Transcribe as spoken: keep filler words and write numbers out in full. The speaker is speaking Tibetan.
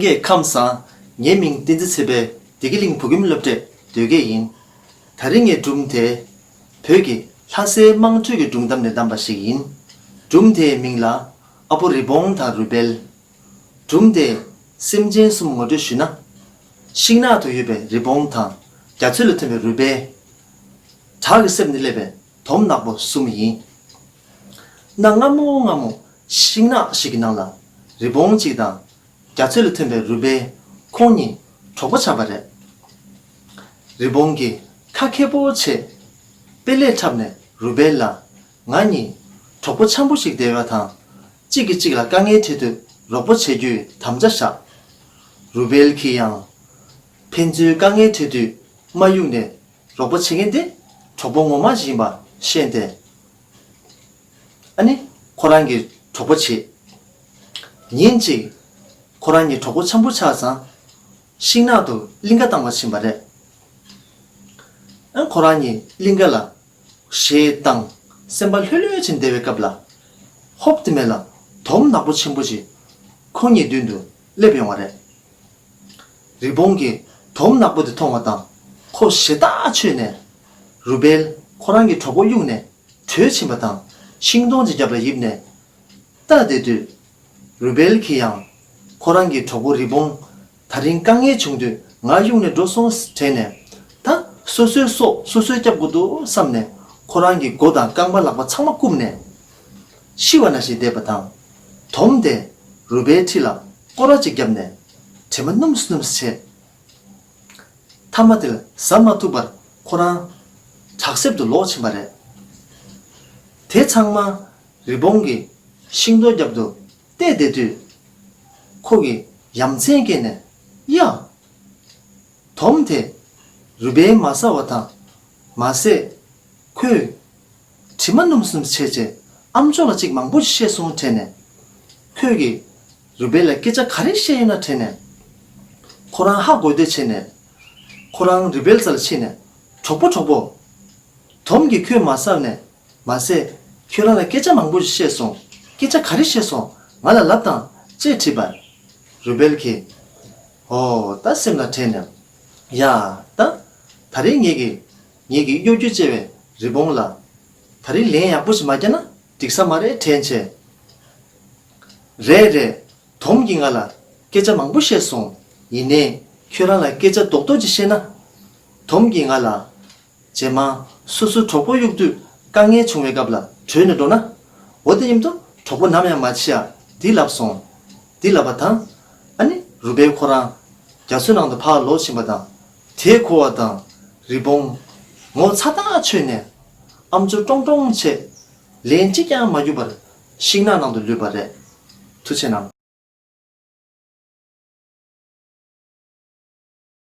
ཁྱེད་ཁམས་བཟང་། ངའི་མིང་བསྟན་འཛིན་ཚེ་འཕེལ། བདེ་སྐྱིད་གླིང་བོད་ཁྱིམ་སློབ་གྲྭའི་དོལ་རྒྱལ་ཡིན། ད་རིང་ངའི་སྒྲུང་དེ་བོད་ཀྱི་ལྷ་སའི་དམངས་ཁྲོད་ཀྱི་སྒྲུང་གཏམ་ནས་བདམས་པ་ཞིག་ཡིན། སྒྲུང་དེའི་མིང་ལ་ཨ་པོ་རི་བོང་དང་རུས་སྦལ། སྒྲུང་དེའི་སེམས་ཅན་གསུམ་ངོ་སྤྲོད་ཞུས་ན། ཤིང་ནགས་དུ་ཡོད་པའི་རི་བོང་དང་རྒྱ་མཚོ་ལ་ཐོན་པའི་རུས་སྦལ། བྲག་གི་གསེབ་ནས་སླེབས་པའི་དོམ་ནག་པོ་གསུམ་ཡིན། གནའ་སྔ་མོ་སྔ་མོ་ཤིང་ནགས་ཤིག་གི་ནང་ལ་རི་བོང་གཅིག་དང་རྒྱ་མཚོ་ལ་ཐོན་པའི་རུས་སྦལ་ཁོང་གཉིས་གྲོགས་པོ་ཆགས་པ་རེད། རི་བོང་གིས་ཁ་མཁས་པོ་བྱས། དཔེ་ལས་འཁྲབ་ནས་རུས་སྦལ་ལ། ང་གཉིས་གྲོགས་པོ་འཆམ་པོ་ཞིག་བསྡད་པ་དང་། གཅིག་གིས་གཅིག་ལ་དཀའ་ངལ་འཕྲད་དུས་རོགས་པ་བྱེད་རྒྱུའི་དམ་བཅའ་བཞག་རུས་སྦལ་གྱིས་ཡང་། ཕན་ཚུན་དཀའ་ངལ་འཕྲད་དུས་མ་གཡུགས་ནས་རོགས་པ་བྱེད་མཁན་དེ་གྲོགས་པོ་ངོ་མ་ཞིག་ཡིན་པ་ཤེས་ཏེ། ཨ་ནི་ཁོ་རང་གི་གྲོགས་པོ་བྱེད། ཉིན་གཅིག་ཁོ་རང་གཉིས་གྲོགས་པོ་འཆམ་པོ་ཆགས་ཙང་། ཤིང་ནགས་དུ་གླིང་ག་བཏང་བར་ཕྱིན་པ་རེད། ཨ་ཁོ་རང་གཉིས་གླིང་ག་ལ་གཞས་བཏང་། སེམས་པ་ལྷོད་ལྷོད་ཕྱིན་བསྡད་པའི་སྐབས་ལ། ཧོབ་སྟེ་མེད་ལ་དོམ་ནག་པོ་ཆེན་པོ་ཞིག་ཁོ་གཉིས་མདུན་དུ་སླེབས་ཡོང་བ་རེད། རི་བོང་གིས་དོམ་ནག་པོ་དེ་མཐོང་བ་དང་ཁོ་ཞེ་ཐག་ཆོད་ནས། རུས་སྦལ་ཁོ་རང་གི་གྲོགས་པོ་གཡུགས་ནས་བྲོས་ཕྱིན་པ་དང་ཤིང་སྡོང་གི་རྒྱབ་ལ་ཡིབ་ནས་ལྟ་བསྡད་དུས། རུས་སྦལ་གྱིས་ཡང་ཁོ་རང་གི་གྲོགས་པོ་རི་བོང་ད་རིང་དཀའ་ངལ་བྱུང་དུས་ང་གཡུགས་ནས་འགྲོ་སོང་དྲན་ནས། ད་སོ་སོའི་སྲོག་སོ་སོས་སྐྱབས་དགོས་འདུག་བསམ་ནས་ཁོ་རང་གི་མགོ་དང་རྐང་པ་ལག་པ་ཚང་མ་བཀུམ་ནས་ཤི་བ་ནང་བཞིན་བསྡད་པ་དང་། དོམ་དེ་རུས་སྦལ་འཁྲིས་ལ་སྐོར་ར་གཅིག་བརྒྱབ་ནས་དྲན་པ་སྣུམ་སྣུམ་བྱས། མཐའ་མ་དེ་ལ་ཟ་མ་ཐུབ་པར་ཁོ་རང་བྲག་གསེབ་ཏུ་ལོག་ཕྱིན་པ་རེད། དེ་ཚང་མ་རི་བོང་གིས་ཤིང་སྡོང་རྒྱབ་ཏུ་བལྟས་བསྡད་དུས། ཁོ་གིས་ཡ་མཚན་སྐྱེས་ནས། ཡ། དོམ་དེ་རུས་སྦལ་མ་ཟ་བ་དང་། མ་ཟད་ཁོས་དྲི་མ་སྣུམ་སྣུམ་བྱས་རྗེས་ཨ་མཆོག་ལ་གཅིག་མང་པོ་ཞིག་བཤད་སོང་དྲན་ནས། ཁོས་ཀྱིས་རུས་སྦལ་ལ་སྐད་ཆ་ག་རེ་བཤད་ཡོད་ན་དྲན་ནས། ཁོ་རང་ཧ་གོ་བསྡད་བྱས་ནས། ཁོ་རང་རུས་སྦལ་རྩ་ལ་ཕྱིན་ནས་གྲོགས་པོ་གྲོགས་པོ། དོམ་གྱིས་ཁོས་མ་ཟ་ནས། མ་ཟད། ཁྱོད་རང་ལ་སྐད་ཆ་མང་པོ་ཞིག་བཤད་སོང་། སྐད་ཆ་ག་རེ་བཤད་སོང་། ང་ལ་ལབ་དང་། ཅེས་དྲིས་པར། རུས་སྦལ་གྱིས། ཨོ། ད་སེམས་ལ་དྲན་ནས། ཡ། ད། ད་རེས་ངེད་ཀྱིས། ངེད་ཀྱི་གཡོ་སྒྱུ་ཅན་བའི་རི་བོང་ལ། ད་རེས་ལན་ཡག་པོ་ཞིག་མ་བརྒྱབ་ན་འགྲིག་ས་མ་རེད་དྲན་བྱས། རེད་རེད། དོམ་གྱིས་ང་ལ་སྐད་ཆ་མང་པོ་བཤད་སོང་། ཡིན་ནའི་ཁྱོད་རང་ལ་སྐད་ཆ་རྡོག་རྡོག་ཅིག་བཤད་ན། དོམ་གྱིས་ང་ལ། རྗེས་མ་སོ་སོའི་གྲོགས་པོ་གཡུག་དུས་དཀའ་ངལ་བྱུང་བའི་སྐབས་ལ་བྲོས་ནས་འགྲོ་ན། འོ་དེ་མཉམ་དུ་གྲོགས་པོ་ནམ་ཡང་མ་འཆི་ཡ། འདི་ལབ་སོང་། འདི་ལབ་པ་དང་། ཨ་ནི་རུས་སྦལ་ཁོ་རང་རྒྱ་མཚོའི་ནང་དུ་ཕར་ལོག་ཕྱིན་པ་དང་། དེ་གོ་བ་དང་རི་བོང་ངོ་ཚ་ཐག་ཆོད་ནས་ཨ་མཆོག་ཀྲོང་ཀྲོང་བྱས། ལན་གཅིག་ཀྱང་མ་བརྒྱབ་པར་ཤིང་ནགས་ནང་དུ་ལུས་པ་རེད། ཐུགས་རྗེ་གནང་།